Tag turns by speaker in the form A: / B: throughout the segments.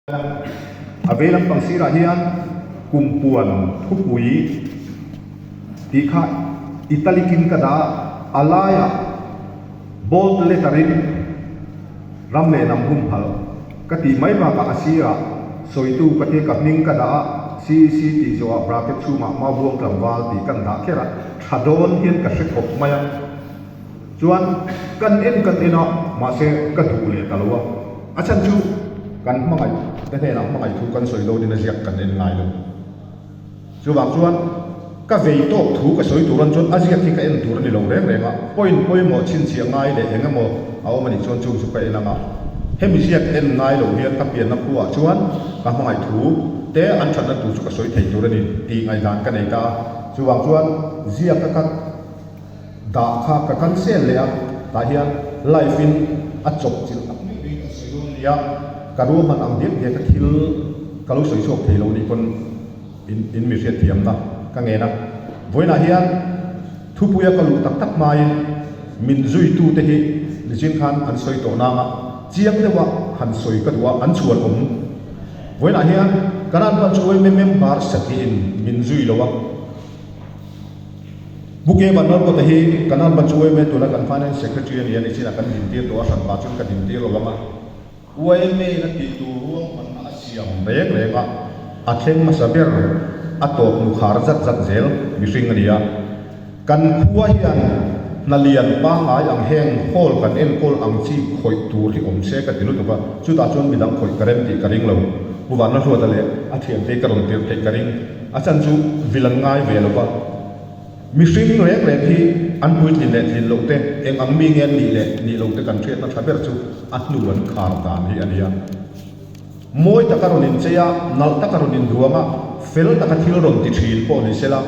A: A vei lampang sirah hian kumpuan thupui tih kha italic in ka dah a, a laiah bold letter in ram leh hnam humhalh ka tih mai bakah a sirah sawitu ka tia ka hming ka dah a, CEC tih zawhah bracket chhungah Maubuang tlangval tih kan dah kher a, tha dawn hian ka hre khawp mai a. Chuan kan en kan en a, mahse ka duh leh ta lo a. A chhan chu kan hmangaih te hnenah hmangaih thu kan sawi dawnin a ziak kan en ngai lo. Chuvang chuan ka vei tawk thu ka sawi tur an chuan a ziak hi ka en tur a ni lo reng reng a, point pawimawh chhinchhiah ngai leh eng emaw a awm a nih chuan chung chu ka en ang a. Hemi ziak en ngai lo hian ka pianna khuaah chuan ka hmangaih thu te an thatna tur chu ka sawi thei tur a ni tih ngaihdan ka nei ta a. Chuvang chuan ziak ka cut. Dah kha ka cancel leh a, tah hian live in a chawp chilh tak mai mai ka sawi dawn a nia, ka ruahman ang diak diak a thil ka lo sawi chhuak thei lo nih pawn in in mi hriat thiamna ka ngen a. Vawiinah hian thupuia ka luh tak tak hmain min zuitu te hi nichin khan an sawi tawh nanga chiang deuha han sawi ka duh a, an chhuan awm. Vawiinah hian Kanan pan chu yma member satliin min zui lo a. Pu K Vanlalkawta hi kan Alba chu yma tuna kan Finance Secretary a ni a ni chinah kan dintir tawh a, hranpa chuan ka dintir lo ang a. Yma in a tih tur ruahmanna a siam reng reng a, a thleng hmasa ber a tawp nukhar zat zat zel mihring a ni a. Kan khua hian hna lian pangngai ang heng hall kan enkawl ang chi khawih tur hi awm se ka ti lutuk a, chutah chuan midang khawih ka rem tih ka ring lo. Pu Vanlalhruata leh a thiante hi ka rawn tirh theih ka ring. A chan chu vil an ngai ve lo va, mihring reng reng hi an puitlin leh tlin loh te, eng ang mi nge an nih leh nih loh te kan hriatna tha ber chu a hnu an khar dan hi a ni a. Mawi taka rawn inchei a, nalh taka rawn induang a, fel taka thil rawn ti thin pawh ni sela,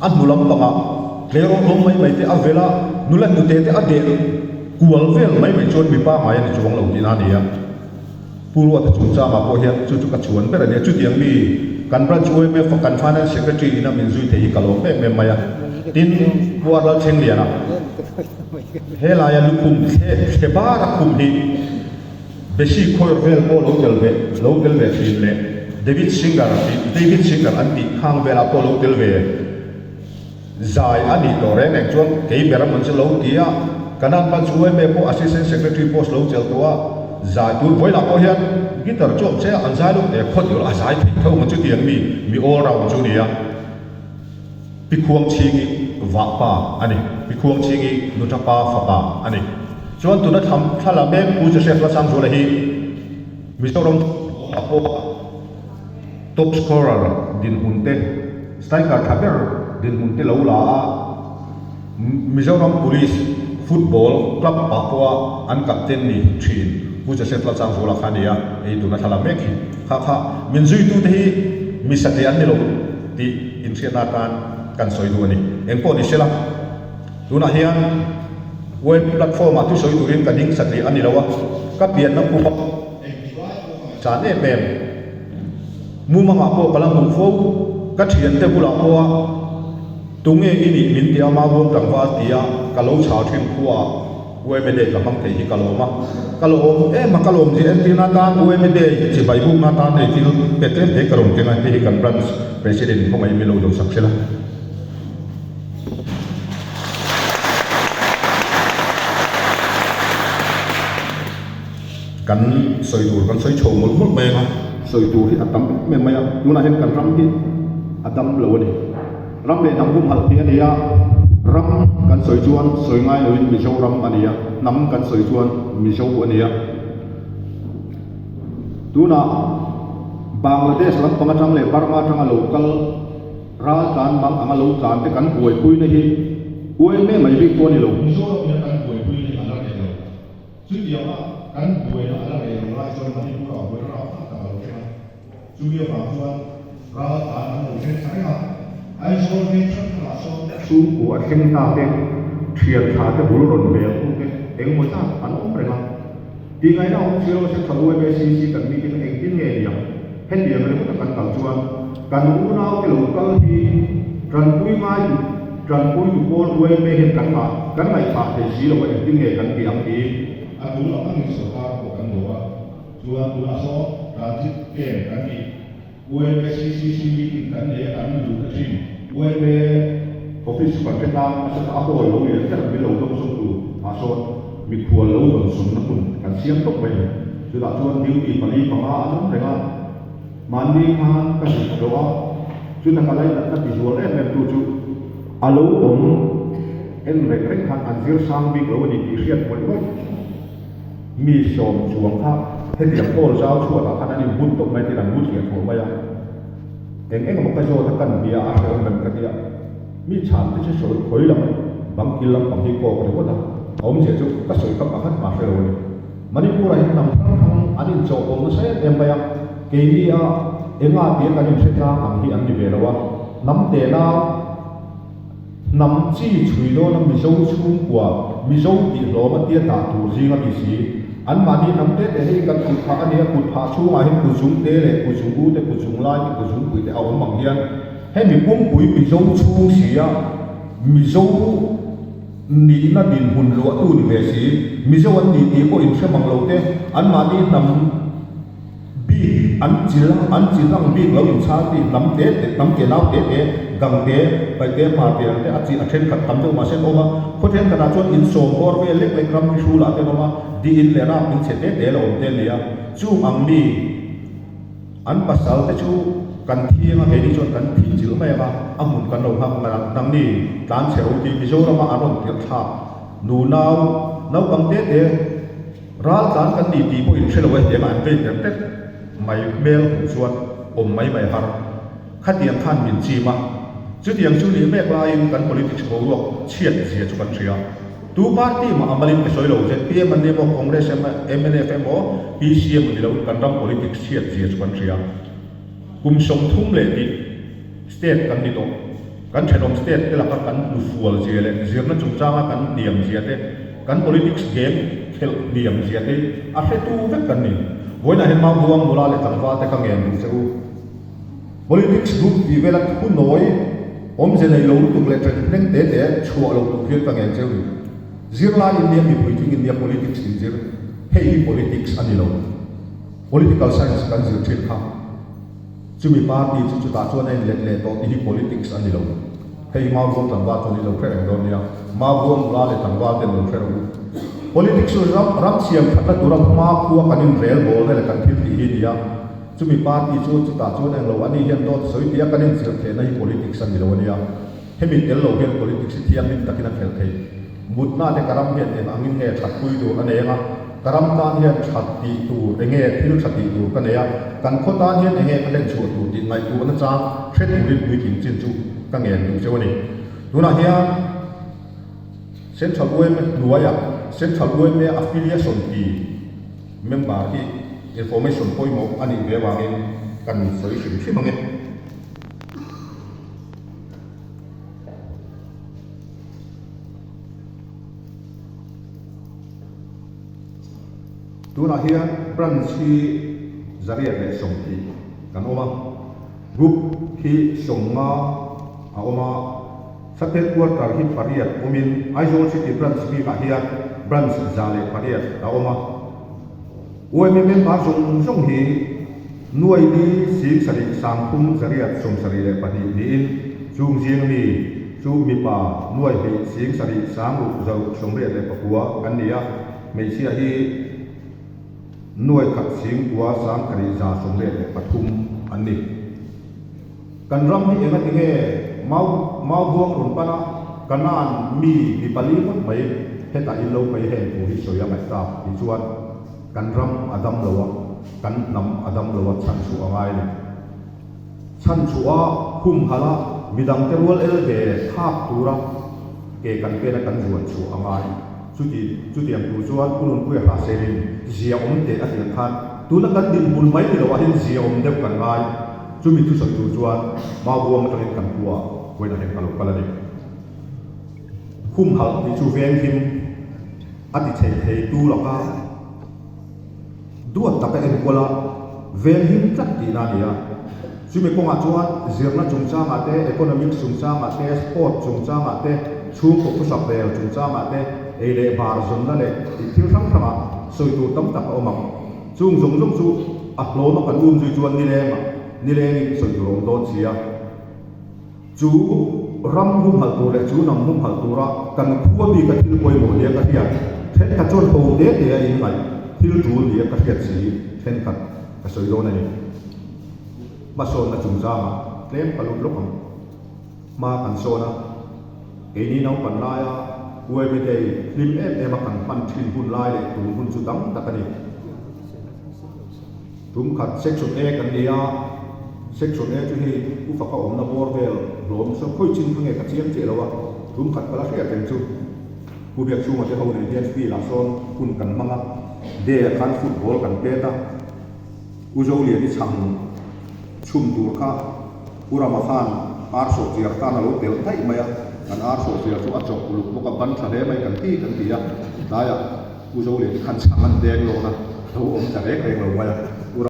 A: a hnu lampangah tleirawl awm mai mai te a vel a, nula hnute te a deh kual vel mai mai chuan mipa ngai a ni chuang lo tihna a ni a. Pu Ruata chungchangah pawh hian chu chu ka chuan ber a nia. Chutiang mi kan branch UMF a kan Finance Secretary ina min zui thei hi ka lawm em em mai a. Tin, Pu Arlal Thengliana helaia lukhum thle thle bar a khum hi Besi Khawiawr vel pawh lo tel ve lo tel ve thin leh David Singer tih David Singer an tih khang velah pawh lo tel ve. Zai a nih tawh reng reng chuan kei ber a hmun chu lo ti a, Kanan pan chu yma pawh Assistant Secretary post lo chelh tawh a, zai tur vawilah pawh hian guitar chu awm che a, an zai lo teh khawt ilo a zai theih tho ang chutiang mi mi all round chu nia. Pi Khuangchhingi vahpa a ni, Pi Khuangchhingi nutapa fapa a ni. Chuan tuna thlam thla la mek Pu Joseph Lasangzuala hi Mizoram ah pawh Top scorer dinhmun te, striker tha ber dinhmun te lo la a, Mizoram Police Football Club ah pawha an captain ni thin Pu Joseph Lalsangzuala kha a ni a, hei tuna thla la mek hi. Kha kha min zuitute hi mi satliah an ni lo tih inhriatna atan kan sawi duh a ni. Engpawh ni sela, tunah hian web platform ah thusawi turin ka ding satliah a ni lo a, ka pianna khua engti lai pawh ka ngaihsan em em. Mumangah pawh ka la hmuh fo, ka thiante bulah pawha tunge i nih min ti a Maubuang tlangval tia ka lo chhal thin khuaah UMA Day ka hmang thei hi ka lawm a, ka lawm em a, ka lawm zia entirna atan UMA Day chibai bukna atan hei thil pe tlem te ka rawn keng a, hei hi kan branch president khawngaih min lo do sak sela. Kan sawi tur kan sawi chho mawlh mawlh mai ang a, sawi tur hi a tam em em mai a, tunah hian kan ram hi a dam lo a ni. Ram leh hnam humhalh tih a ni a, ram kan sawi chuan sawi ngai loin Mizoram a ni a, hnam kan sawi chuan Mizo a ni a. Tunah Bangladesh lampang atang leh Burma atanga lo kal raltlan mang anga lo tlan te kan buaipuina hi uaim em mai bik pawh a ni lo. Mizoram hian kan buaipuina hi a la reh lo. Chutianga kan buaina a la reh lo lai chuan Manipur ah buaina rau tak tak a lo thleng a, chumi avang chuan ral tan an lo thleng thla reng a, Aizawl veng hrang hrangah sawn chhungkua a thleng ta te, thian tha te bul rawn bel tu te engemaw zat an awm reng a. Tihngaihna awm si lo a Central UMACC kan meeting a engtin nge niang? Hetiang ringawt a kan kal chuan kan unau te lo kal hi tanpui ngai tu tanpui tu pawl yma hian kan ngah kan ngaihthah thei si lo a engtin nge kan ti ang tiin a tul ang angin sorkar pawh kan do a, chuan tunah sawn. Transit Camp kan tih, yma CCC meeting kan nei a kan lut a thin. Yma office chu kan hre tlang nasa ta, a hall lo lian ber min lo dawng sawm tur ah sawn mikhual lo dawn sawmna hmun kan siam tawp mai a ni. Chutah chuan duty pali panga an awm reng a. Mahni khan ka zuk tawh a, chuta ka lainatna ti zual em em tu chu a lo awm en reng reng khan an zir sang bik lo a ni tih hriat mawlh mawlh. Mi sawm chuang kha hetiang hall zau chhuatah khan an inbun tawp mai tiin an mu thliah thuah mai a. Eng eng emaw ka zawt a kan bia a hrehawm em ka ti a, mi chhan te chu sawi khawi lam bang kil lampang hi kawk ringawt a, a awmzia chu ka sawi kha pakhat mah hre lo a ni. Manipur-ah hian hnam hrang hrang an inchawhpawlh nasa em em mai a, keini a enga tia kan inhre tlang ang hi an ni ve lo a, hnam tena hnam chi chhui dawna Mizo chhungkua, Mizo tih hlawm a tia dah tur zinga mi si, anmahni hnam te te hei kan kut phah a nia, kut phah chhungah hian kuzung te leh kuzung u te, kuzung lai te, kuzung pui te a awm ang hian hemi pumpui Mizo chhung si a Mizo Nihna dinhmun luahtu ni ve si, Mizo an ni tih pawh inhre mang lo te, anmahni hnam bik an chil an chil ang bik lo inchhal tih hnam te te, hnam ke nau te te, gang te, paih te, hmar te ang te a chi a thenkhat tam deuh mahse an awm a, khaw thenkhatah chuan insawm bawr vel lek lek ram hrulah te an awm a, di in leh rap in chhe te te la awm te an ni a, chung ang mi. An pasal te chu kan thiang a, keini chuan kan thih chilh mai ang a, a hmun kan lo nghak ngar ang. Nangni tlan chhe ro tih Mizorama an rawn tirh thlak nunau naupang te te ral tlan kan ni tih pawh in hre lo e tiang a an vei ter ter mai hmel hmuh chuan awm mai mai har. Khatiang khan min chim a, chutiang chu nih mek laiin kan politics boruak chhiat zia chu kan hria. Tu party mah a malin ka sawi lo, zpm an ni emaw, Congress emaw, mnf emaw, PC emaw ni loin kan ram politics chhiat zia chu kan hria. Kum 30 leh tih state kan ni tawh. Kan thenawm state te laka kan hnufual zia leh zirna chungchanga kan hniam zia te, kan politics game khelh hniam zia te hi a hretu vek kan ni. Vawiinah hian Maubuang nula leh tlangval te ka ngen duh che u. Politics group tih vela thunawi awmze nei lo lutuk leh ṭenhneng te te chhuah lo tur hian ka ngen cheu ni. Zirlai India mipui thing India politics inzir hei hi politics a ni lo. Political science kan zir ṭhin kha. Chumi party chu chutah chuan a inlet leh tawh tih hi politics a ni lo. Hei hi Maubuang tlangval chuan i lo hre reng dawn nia. Maubuang nula leh tlangval ten lo hre rawh u. Politics chu ram ram siam thatna tura hmakhua kan inrel bawlna leh kan thil tih hi a ni a. Chumi party chu chutah chuan englo a ni hian dawt sawi tia kan inchirh theihna hi politics a ni lo a nia. Hemi tel lo hian politics hi thianghlim takin a khelh thei. Mutna te ka ram hian eng angin nge that pui tur a nei anga, ka ram tan hian that tih tur enge thil tha tih tur ka nei a, kan khaw tan hian enge ka hlen chhuah tur tih ngaihtuahna chang hre turin puitling chin chu ka ngen duh cheu a ni. Tunah hian Central yma hnuaiah Central yma Affiliation ti Member hi information pawimawh a nih ve avangin kan sawi hrim hrim ang e. Tunah hian branch hi 120 kan awm a, group hi 50 a awm a. Sub Headquarter hi pariat awmin Aizawl City Branch bikah hian Branch 108 a awm a. UMA member zawng zawng hi nuaili 7 30 872 niin chung zing mi chu mipa nuaihnih 7 6 689 kan ni a, hmeichhia hi nuaikhat 9 9 193 an ni. Kan ram hi engati nge mau mau buang rawn pan a, Kanaan mi mi pali ngawt mai hetah in lo phei heng thu hi sawi a ngaih tak tih chuan kan ram a dam lo a, kan hnam a dam lo a chhan chhuah a ngai a ni. Chhan chhuah a humhalh a midangte rual el ve thlak tura ke kan pen a kan zuan chhuah a ngai. Chuti chutiang tur chuan Pu Nunpuia Hraselin zia awm teh a tih ang khan tuna kan dinhmun mai ni loah hian zia awm deuh kan ngai. Chumi thusawi tur chuan Maubuang atangin kan khua vawiinah hian ka lo kal a ni. Humhalh tih chu venghim a ti thei thei tu laka duat taka enkawl a venghim tlat tihna a ni a. Chumi kawngah chuan zirna chungchangah te, economics chungchangah te, sport chungchangah te, chhungkaw khawsak rel chungchangah te, ei leh bar zawnna leh tih thil hrang hrangah sawi tur tam tak a awm ang. Chung zawng zawng chu. A hlawma kan um zui chuan nilengah nilengin sawi tur a awm dawn si a. Chu ram humhalh tur leh chu hnam humhalh tura kan khua bika thil pawimawh nia ka hriat thenkhat chuan ho te te a inngaih thil tul nia ka hriat si thenkhat ka sawi dawn a ni. Hmasawnna chungchangah tlem ka lut lawk ang. Hma kan sawn a, keini naupan laia Uaime Day hlim em em a kan hman thin hun lai leh tun hun chu dang tak a ni. Tum khat Section A kan ni a, Section A chu hei U Faka awmna bawr vel hlawm saw khawi chin kha nge ka chiang chiah lo a, tum khat ka la hriat reng chu Pu Biakchhunga te ho nen hian field ah sawn hun kan hmang a, Day ah khan football kan pet a, U Zolian i chhang chhum tur kha Pu Rama khan ar sawhchiar tan a lo telh daih mai a, kan ar sawhchiar chu a chawp uluk bawk a, ban tha hle mai kan ti kan ti a, tlaiah Pu Zolian i khan chhang an deng lawn a, lo awm ta reng reng lo mai a.